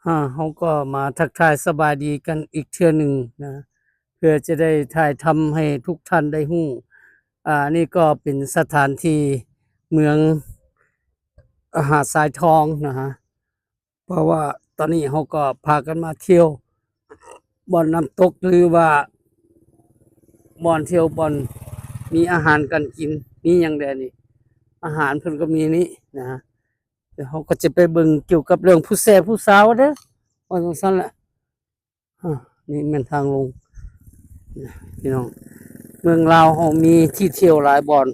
ອາ ເຮົາກໍມາທັກທາຍສະບາຍດີກັນອີກເທື່ອໜຶ່ງນະ ເພື່ອຈະໄດ້ຖ່າຍທຳໃຫ້ທຸກທ່ານໄດ້ຮູ້. ອາ ນີ້ກໍເປັນສະຖານທີ່ເມືອງຫາດຊາຍທອງນະຮະ. ເພາະວ່າຕອນນີ້ເຮົາກໍພາກັນມາທ່ຽວບ່ອນນ້ຳຕົກ ຫຼືວ່າບ່ອນທ່ຽວ ບ່ອນມີອາຫານການກິນ ມີຫຍັງແດ່ນີ້ ອາຫານເພິ່ນກໍມີນີ້ນະ. ດຽວເຮົາກໍຈະໄປເບິ່ງກ່ຽວກັບເລື່ອງຜູ້ແຊຜູ້ສາວເດີ້ ວ່າຈັ່ງຊັ້ນແຫຼະ. ອາ ນີ້ແມ່ນທາງລົງ ພີ່ນ້ອງ. ເມືອງລາວເຮົາມີທີ່ທ່ຽວຫຼາຍບ່ອນ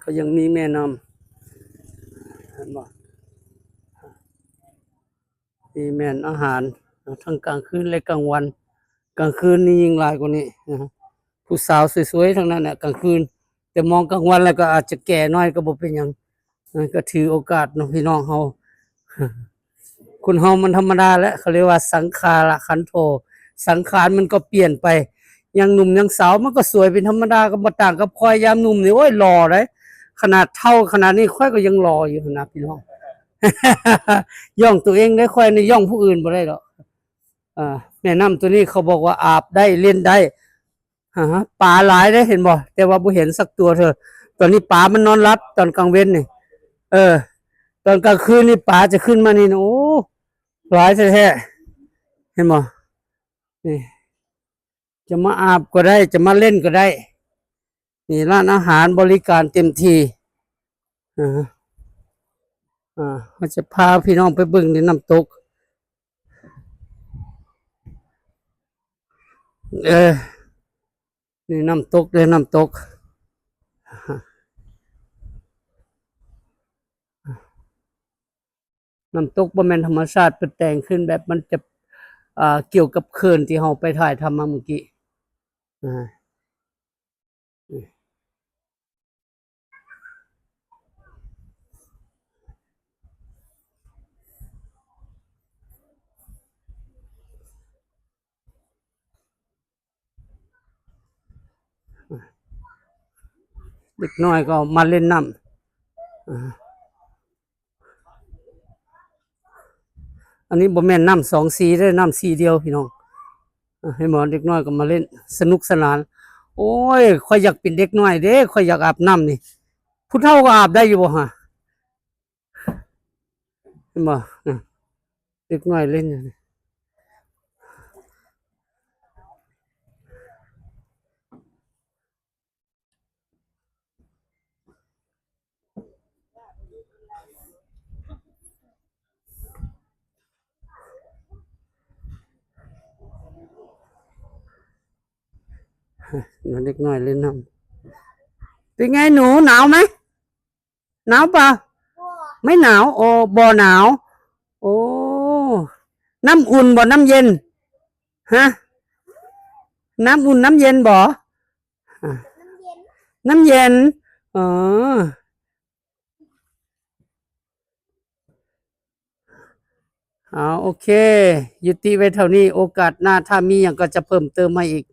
ກໍຍັງມີແມ່ນ້ຳ ເຫັນບໍ່? ນີ້ແມ່ນອາຫານ ທັງກາງຄືນ ແລະ ກາງວັນ. ກາງຄືນນີ້ຍິ່ງຫຼາຍກວ່ານີ້ນະ ຜູ້ສາວສວຍໆ ທັງນັ້ນນະ ກາງຄືນ. ແຕ່ມອງກາງວັນແລ້ວກໍອາດຈະແກ່ໜ້ອຍ ກໍບໍ່ເປັນຫຍັງ. ເອີ ກໍຖືໂອກາດເນາະ ພີ່ນ້ອງເຮົາ. ຄົນເຮົາມັນທຳມະດາແຫຼະ ເຂົາເອີ້ນວ່າສັງຂາລະຂັນໂທ ສັງຂານມັນກໍປ່ຽນໄປ. ຍັງໜຸ່ມຍັງສາວມັນກໍສວຍເປັນທຳມະດາ ກໍບໍ່ຕ່າງກັບຂ້ອຍ. ຍາມໜຸ່ມນີ້ ໂອ້ຍ ຫຼໍ່ເດ້ ຂະໜາດເຖົ້າຂະໜາດນີ້ ຂ້ອຍກໍຍັງຫຼໍ່ຢູ່ຫັ້ນນະ ພີ່ນ້ອງ. ຍ້ອງຕົວເອງເດ້ ຂ້ອຍນີ້ຍ້ອງຜູ້ອື່ນບໍ່ໄດ້ດອກ. ເອີ ແມ່ນ້ຳຕົວນີ້ເຂົາບອກວ່າອາບໄດ້ ຫຼິ້ນໄດ້. ອາ ປາຫຼາຍເດ້ ເຫັນບໍ່? ແຕ່ວ່າບໍ່ເຫັນສັກຕົວເທື່ອ. ຕອນນີ້ປາມັນນອນຫຼັບຕອນກາງເວັນນີ້. ເອີ ຕອນກາງຄືນນີ້ປາຈະຂຶ້ນມານີ້ນະ ໂອ້ ຫຼາຍແທ້ໆ ເຫັນບໍ່? ນີ້ ຈະມາອາບກໍໄດ້ ຈະມາຫຼິ້ນກໍໄດ້. ນີ້ຮ້ານອາຫານບໍລິການເຕັມທີ່. ອາ ອາ ເຮົາຈະພາພີ່ນ້ອງໄປເບິ່ງໃນນ້ຳຕົກ. ເອີ ນີ້ນ້ຳຕົກເດີ ນ້ຳຕົກ. ນ້ຳຕົກບໍ່ແມ່ນທຳມະຊາດ ເພິ່ນແຕ່ງຂຶ້ນແບບມັນຈະ ອ່າ ກ່ຽວກັບເຂື່ອນທີ່ເຮົາໄປຖ່າຍທຳມາມື້ກີ້. ອ່າ ເດັກນ້ອຍກໍມາຫຼິ້ນນ້ຳ. ອ່າ ອັນນີ້ບໍ່ແມ່ນນ້ຳສອງສີເດີ້ ນ້ຳສີດຽວ ພີ່ນ້ອງ. ອ່າ ເຫັນບໍ່? ເດັກນ້ອຍກໍມາຫຼິ້ນສະໜຸກສະໜານ. ໂອ້ຍ ຂ້ອຍຢາກເປັນເດັກນ້ອຍເດ້ ຂ້ອຍຢາກອາບນ້ຳນີ້. ຜູ້ເຖົ້າກໍອາບໄດ້ຢູ່ບໍ່ຫະ? ເຫັນບໍ່? ເດັກນ້ອຍຫຼິ້ນຢູ່ນີ້. ເດັກນ້ອຍຫຼິ້ນນ້ຳ. เป็นไงหนู หนาวไหม? หนาวเปล่า? ไม่หนาว โอ้ บ่หนาว โอ้ น้ำอุ่นบ่ น้ำเย็น ฮะ น้ำอุ่น น้ำเย็นบ่ อ่ะ น้ำเย็น น้ำเย็น อ๋อ เอา โอเค ยุติไว้เท่านี้ โอกาสหน้าถ้ามีหยังก็จะเพิ่มเติมให้อีก